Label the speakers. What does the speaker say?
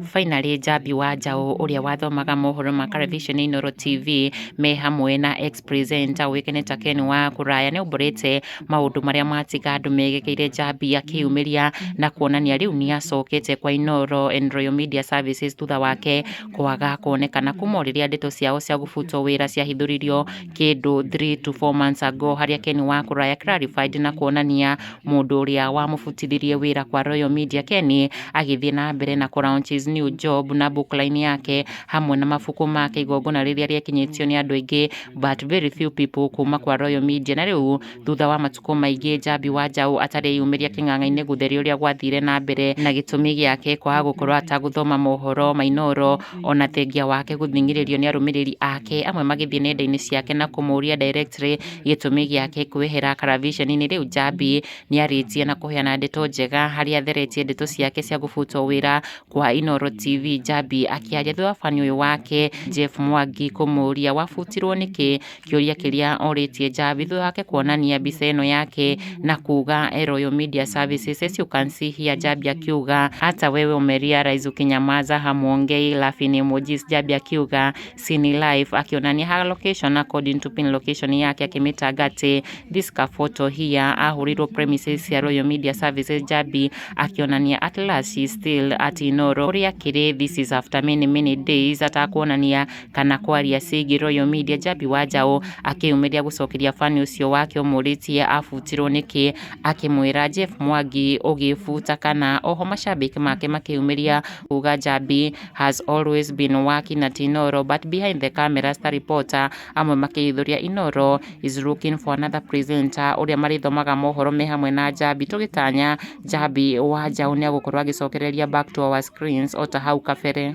Speaker 1: Finally, Njambi wa Njaũ ũrĩa wathomaga mohoro ma Caravisheni Inooro TV me hamwe na ex presenter ũĩkaine ta Ken wa Kũraya nĩaumbũrĩte maũndũ marĩa matiga andũ megekeire Njambi akĩyumĩria na kuonania rĩu nĩacokete kwa Inooro and Royal Media Services thutha wake kwaga kuonekana kuma o rĩrĩa ndeto ciao cia gũbutwo wĩra ciahithũririo kĩndũ 3 to 4 months ago, harĩa Ken wa Kũraya clarified na kuonania mũndũ ũrĩa wamũbutithirie wĩra kwa Royal Media. Ken agĩthiĩ na mbere na kũ launch his new job na bookline yake hamwe na mabuku make, igongona rĩrĩa rĩakinyĩtio nĩ andũ aingĩ but very few people kuma kwa Royal Media. Na rĩu thutha wa matukũ maingĩ Njambi wa Njaũ atareyumĩria kĩng'ang'a-inĩ gũtheria ũrĩa gwathire na mbere na gĩtũmi gĩake kwaga gũkorwo atagũthoma mohoro ma Inooro, ona thengia wake gũthing'ĩrĩrio nĩ arũmĩrĩri ake amwe magĩthiĩ nenda-inĩ ciake na kũmũria directly gĩtũmi gĩake kwehera Caravisheni-inĩ. Rĩu Njambi nĩarĩtie na kũheana ndeto njega harĩa atheretie ndeto ciake cia gũbutwo wĩra kwa Inooro TV. Njambi akĩaria thutha wa fani ũyũ wake Jeff Mwangi kũmũria wabutirwo nĩkĩ, kĩũria kĩrĩa orĩtie Njambi thutha wake kuonania mbica ĩno yake na kuga e Royal Media Services. As you can see here, Njambi akiuga, "Hata wewe umerealize ukinyamaza hamuongei," laughing emojis. Njambi akiuga, "Sini live," akĩonania her location according to pin location yake, akĩmĩtanga atĩ this ka photo here ahũrĩirwo premises cia Royal Media Services. Njambi akĩonania at last she is still at Inooro kũrĩa akĩrĩ. This is after many many days atakuonania kana kwaria ciĩgiĩ Royal Media. Njambi wa Njaũ akĩyumĩria gũcokeria fani ũcio wake ũmũrĩtie abutirwo nĩkĩ, akĩmwĩra, "Jeff Mwangi, ũgĩbuta kana?" Oho macambĩki make makĩyumĩria kuga Njambi has always been working at Inooro but behind the cameras ta reporter. Amwe makĩhithũria Inooro is looking for another presenter ũrĩa marĩthomaga mohoro me hamwe na Njambi. Tũgĩtanya Njambi wa Njaũ nĩagũkorwo agĩcokereria back to our screens ota hau kabere.